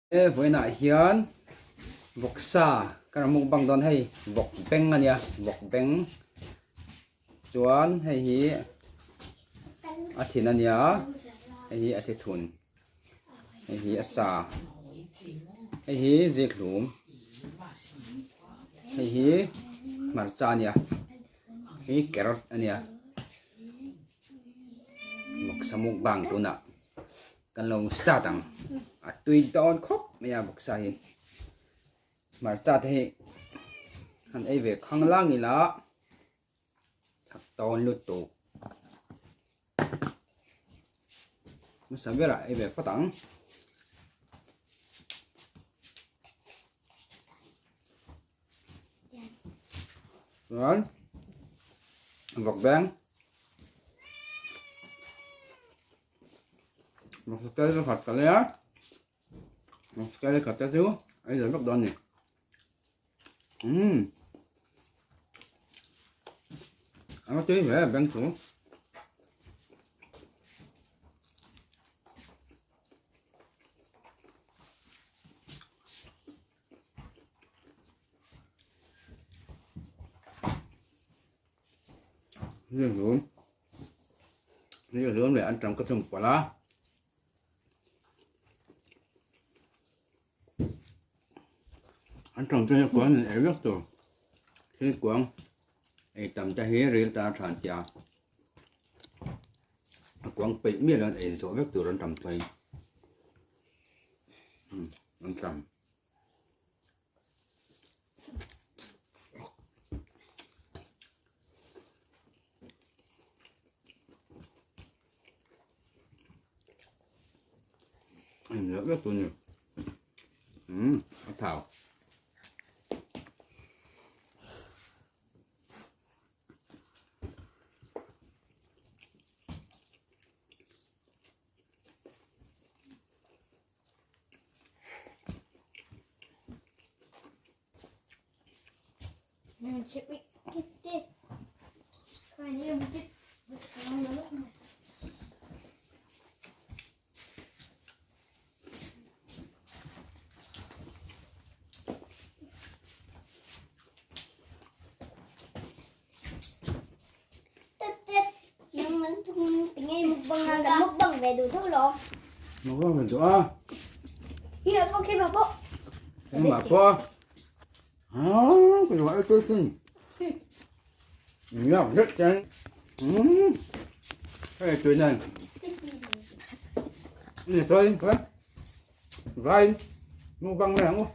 He vawiinah hian vawksa ka rawn mukbang dawn hei vawk beng a nia vawk beng chuan hei hi a thin a nia hei hi a thithun hei hi a sa hei hi zikhlum hei hi hmarcha a nia hei hi carrot a nia vawksa mukbang tunah. Kan lo start ang. A tui dawn khawp mai a vawksa hi. Hmarcha te hi han ei ve khang lang ila chak dawn lutuk. Hmasa berah ei ve phawt ang. Chuan vawk beng. Vawk tel khat ka lei a vawk tel khat te chu a inzawm vek dawn a ni umm a va tui hle beng chu. Ni a hluam leh an tang ka chhung palh a. An tang te hi kuang in ei vek tur. Thil kuang ei tam te hi ril tan a than tia. A kuang peih miah lo an ei zawh vek tur an tam phei. An tam. Anh nữa rất tôi nhiều. Ừ, thảo. Mukbang ve duh a. Engmah pawh a. Haa ka duh ai tui sin. Ngiak zet chuan umm hei tui nan. Ni chuan chuan vai mukbang mai ang u.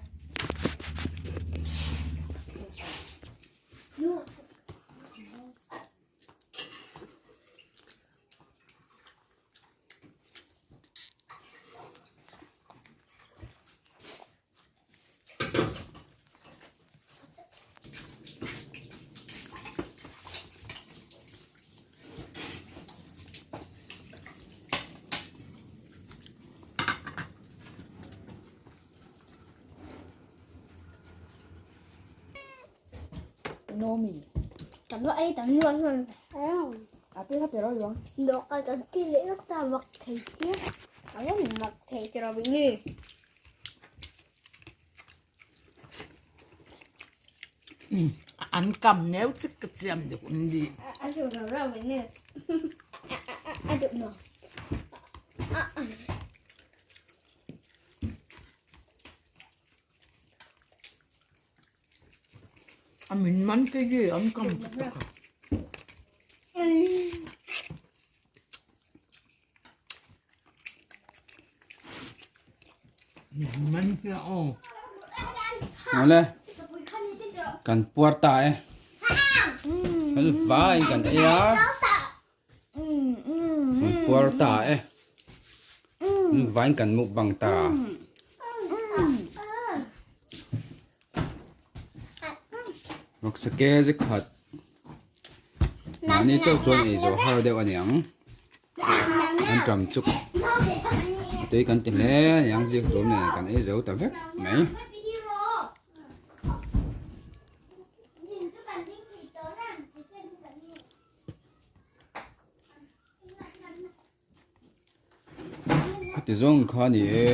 An kam neu chik ka chiam deuh an di. A min man te hi an kam tak a. Man hi a aw. Awle kan puar ta e. Kan vaiin kan ei a. Kan puar ta e. Kan vaiin kan mukbang ta. Vawksake zet khat mahni chauh chuan ei zawh har deuh a ni ang an ṭam chuk tui kan ti hle a ni ang zik hlum nen kan ei zo ta vek mai. Heti zawng kha a ni e.